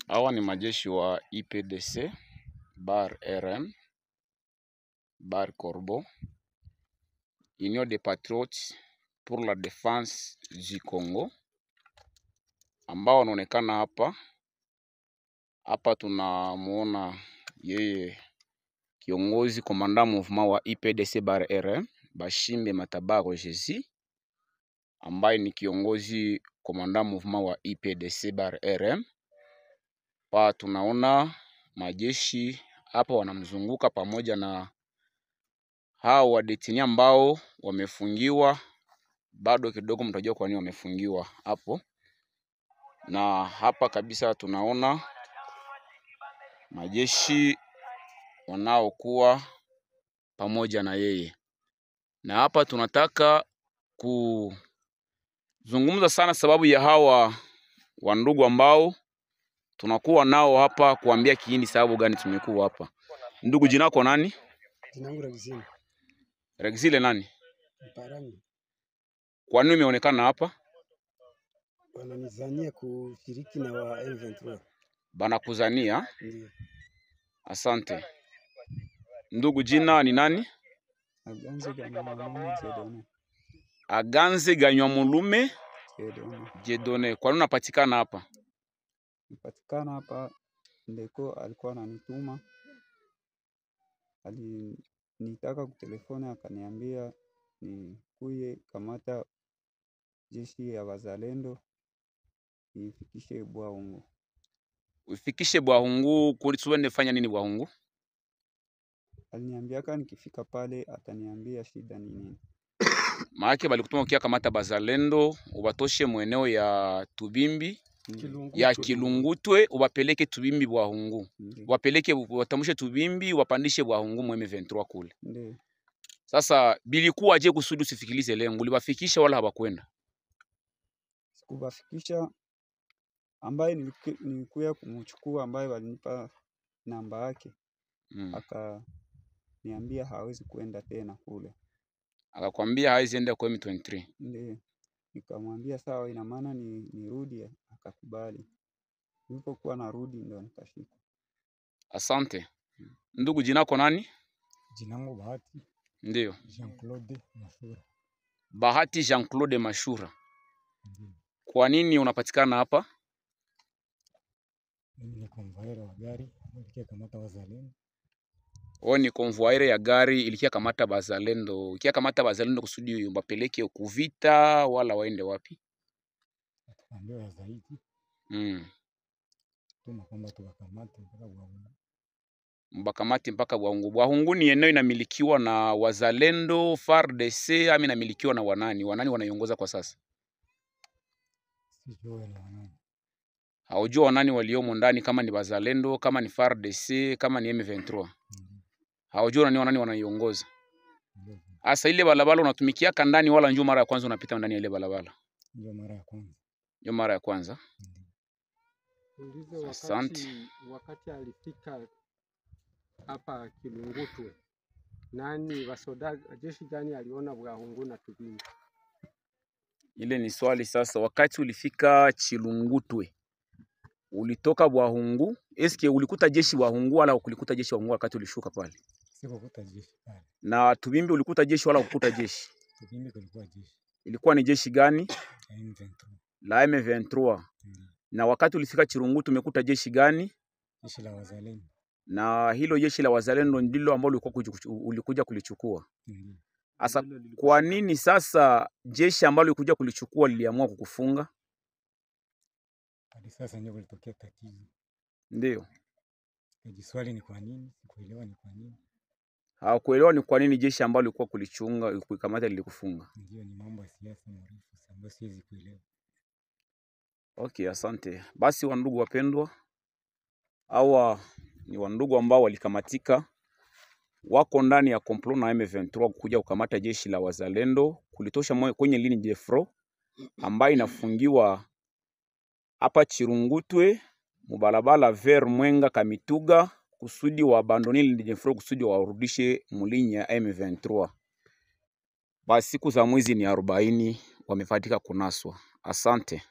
Hawa ni majeshi wa IPDC bar RM bar Corbeau, Union des Patriotes pour la Défense du Congo, ambao wanaonekana hapa hapa. Tunamuona yeye kiongozi commandant mouvement wa IPDC bar RM Bashimbe Matabaro Jesi, ambaye ni kiongozi commandant mouvement wa IPDC bar RM. Pa tunaona majeshi hapa wanamzunguka pamoja na hao wadetini ambao wamefungiwa. Bado kidogo mtajua kwa nini wamefungiwa hapo. Na hapa kabisa tunaona majeshi wanaokuwa pamoja na yeye, na hapa tunataka kuzungumza sana sababu ya hawa wandugu ambao tunakuwa nao hapa, kuambia kiini sababu gani tumekuwa hapa. Ndugu, jina lako nani? Jina langu Rexile. Rexile nani? Mparami. Kwa nini umeonekana hapa? Wananizania kushiriki na wa M23. Banakuzania? Ndiyo. Asante. Ndugu, jina ni nani? Aganze Ganyamulume Jedone. Aganze Ganywamulume Jedone. Jedone. Kwa nini unapatikana hapa? Nipatikana hapa, ndeko alikuwa ananituma, alinitaka kutelefoni, akaniambia nikuye kamata jeshi ya wazalendo nifikishe Bwaungu. Ufikishe Bwahungu, kulisuende fanya nini Bwahungu? Aliniambiaka nikifika pale ataniambia shida ni nini. Maana balikutuma ukia kamata bazalendo ubatoshe mweneo ya Tubimbi ya Kilungutwe ubapeleke Tubimbi Bwahungu. Wapeleke watamushe Tubimbi wapandishe Bwahungu mu M23 kule. Ndiyo. Sasa bilikuwa je kusudi usifikilize lengo, ulibafikisha wala habakwenda? Sikubafikisha, ambaye nilikuya kumchukua, ambaye walinipa namba yake, akaniambia hawezi kuenda tena kule. Akakwambia hawezi enda kwa M23. Ndiyo. Nikamwambia sawa, ina maana nirudi, akakubali. Nilipokuwa narudi ndo nikashikwa. Asante. Ndugu, jina lako nani? Jina langu Bahati. Ndiyo. Jean-Claude Mashura. Bahati Jean-Claude Mashura. Ndiyo. Kwa nini unapatikana hapa? Mimi ni konvoyere wa gari ilikia kamata wazalendo. Wewe ni konvoyere ya gari ilikia kamata bazalendo. Ikia kamata bazalendo kusudi bapeleke kuvita wala waende wapi? Tukaambiwa zaidi. Tuma kwamba tuwakamate mpaka Bwahungu. Mbakamate mpaka Bwahungu. Bwahungu ni eneo inamilikiwa na wazalendo FARDC ama inamilikiwa na wanani? Wanani wanaiongoza kwa sasa? Sijui ni wanani. Haujua wanani waliomo ndani, kama ni wazalendo, kama ni FARDC, kama ni M23. Haujua ni wanani wanaiongoza. Asa ile balabala unatumikia kandani wala njoo mara ya kwanza unapita ndani ya ile balabala? Ndio mara ya kwanza. Ndio mara ya kwanza. Ulize Asante. wakati alifika hapa Kilungutwe, nani wasoda jeshi gani aliona Bwahungu na Tubimbi? Ile ni swali sasa. Wakati ulifika Chilungutwe, ulitoka Bwahungu, eske ulikuta jeshi Bwahungu wala ulikuta jeshi Bwahungu wakati ulishuka pale? Sikukuta jeshi pale. Na Tubimbi ulikuta jeshi wala ukukuta jeshi? Tubimbi kulikuwa jeshi. Ilikuwa ni jeshi gani? M23. La M23. Na wakati ulifika Chirungutu umekuta jeshi gani? Jeshi la wazalendo. Na hilo jeshi la wazalendo ndilo ambalo ulikuja kulichukua. Asa kwa nini sasa jeshi ambalo ulikuja kulichukua liliamua kukufunga? Hadi sasa ndio kulitokea tatizo. Ndio. Swali ni kwa nini? Sikuelewa ni kwa nini. Hawakuelewa ni kwa nini jeshi ambalo lilikuwa kulichunga kuikamata lilikufunga. Ndio, ni mambo ya siasa marefu ambayo siwezi kuelewa. Okay, asante. Basi wandugu wapendwa, hawa ni wandugu ambao walikamatika, wako ndani ya complot na M23 kuja kukamata jeshi la wazalendo kulitosha kwenye ligne de front ambayo inafungiwa hapa Chirungutwe mubalabala ver Mwenga Kamituga, kusudi wa abandoni ligne de front kusudi warudishe mulinya ya M23. Basi siku za mwezi ni 40 wamefatika kunaswa. Asante.